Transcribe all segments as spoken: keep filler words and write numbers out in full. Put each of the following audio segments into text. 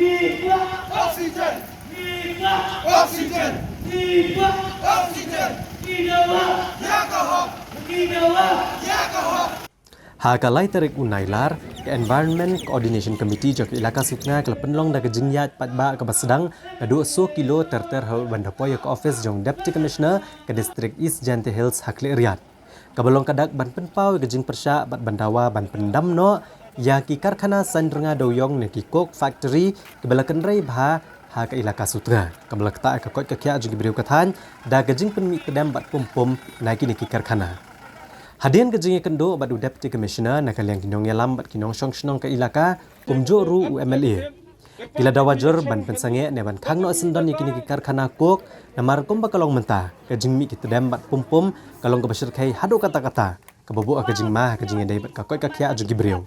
Oxygen! Oxygen! Oxygen! Ha ka lai tarik u Nailar, ka Environment Coordination Committee jong ka Elaka Sutnga ka la pynlong da ka jingïaid paidbah kaba sdang naduh soo kilo ter ter haduh ban da poi ïa ka office jong Deputy Commissioner ka District East Jaintia Hills ha Khliehriat. Kaba long ka dak ban pynpaw ïa ka jingpyrshah bad ban dawa ban pyndam noh ïa ki karkhana saiñrnga dewiong ne ki coke factory kiba la kynrei bha ha ka Elaka Sutnga, kaba la ktah ïa ka koit ka khiah jong ki briew ka thaiñ da ka jingpynmih tdem bad pum pum na kine ki karkhana. Hadien ka jingïakynduh bad u Deputy Commissioner, na ka liang ki nongïalam bad ki nongshong shnong ka Elaka, kumjuh ruh u M L A, ki la dawa jur ban pynsangeh ne ban khang noh syndon ïa kine ki karkhana coke, namar kumba ka long mynta, ka jingmih ki tdem bad pum pum ka long kaba shyrkhei haduh katta katta, kaba buh ïa ka jingma ha ka jingïadei bad ka koit ka khiah jong ki briew.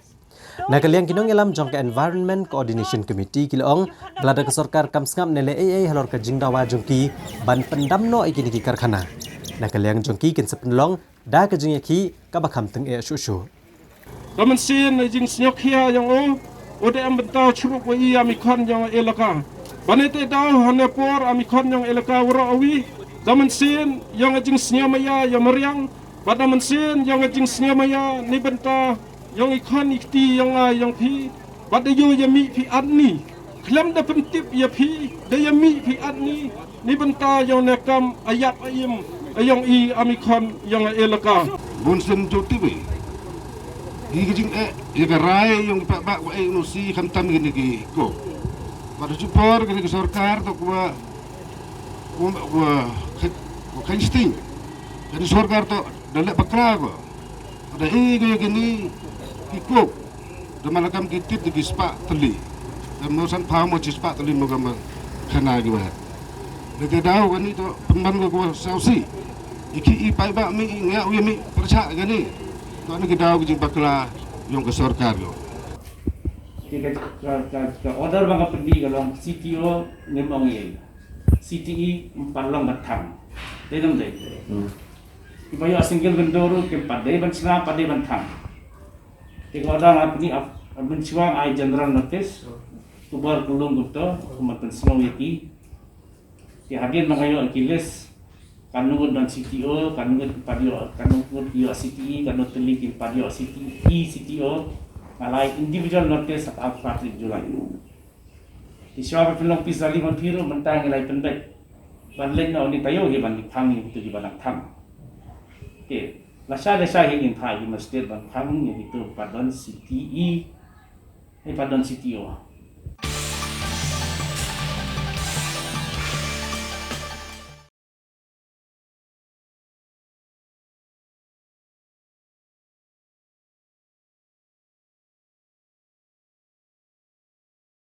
Na ka liang ki nongïalam jong ka Environment Coordination Committee ki la ong ba lada ka sorkar kam sngap ne leh ei ei halor ka jingdawa jong ki ban pyndam noh ïa kine ki karkhana, na ka liang jong ki kin sa pynlong da ka jingïakhih kaba kham tyngeh shuh shuh. Da mynsiem ïa ka jingsngewkhia jong u, u dei em bynta shuh ba i ami khon jong ka Elaka. Ba ne te daw hane por ami khon jong ka Elaka waroh awi. Da mynsiem ïa ka jingsngewmaya ïa mariang, ba da mynsiem ïa ka jingsngewmaya ne bynta ïa i khon i kti jong nga jong phi. Ba da ïoh ïa mih phi atni. Khlem da pyntip ïa phi, da ïa mih phi atni, ne bynta ïa ne kam ïap ïa im, ïa i ami khon jong ka Elaka. Bun sien to tip i. Ki ki jingeh, ïa ka rai jong ki paidbah wa ei u no si khamtam kine ki coke. Bad ha ju por kine ki sorkar to kwa, kwa, kwa, kwa khain sting. Kine sorkar to da leh bakla ko. Da i ko kini ki coke. Da man la kam ki tip da ki spah tylli. Da mo san phaw mo chi spah tylli mo kam khana ki wa. Da te daw kani to pynban ko ko sausi. I ki i paidbah mi i ngiah wi mi pyrshah kani. To ni ki daw ki jingbakla jong ka sorkar ko. Ki ka, ka, ka, ka order ba nga pynmih ka long C T O ngim ong ei. C T E ym pat long ban thang. Dei dang dei. Hmm. Kiba ïoh single window ruh kim pat dei ban shna, pat dei ban thang. Te ka order nga pynmih ap, ap mynshuwa ai general notice. Khubor kulung kumto, kumba pynsngew ïa ki. Te hadien ba nga ïoh ki list, katno ngut don C T O, katno ngut pat ïoh, katno ngut ïoh C T E, katno tylli kim pat ïoh C T E, C T O, nga la ai individual notice ha ka arphew phra tarik July. Te shuwa ba pynlong peace rally ma phi ruh mynta ngi la ai pynbeit. Ban leit noh uni taïew hi ban ïa phang ïa kito kiba dang thang. Te lashai lashai hi ngin phah ïa ki magistrate ban phang ïa kito pat don C T E, eh, pat don C T O.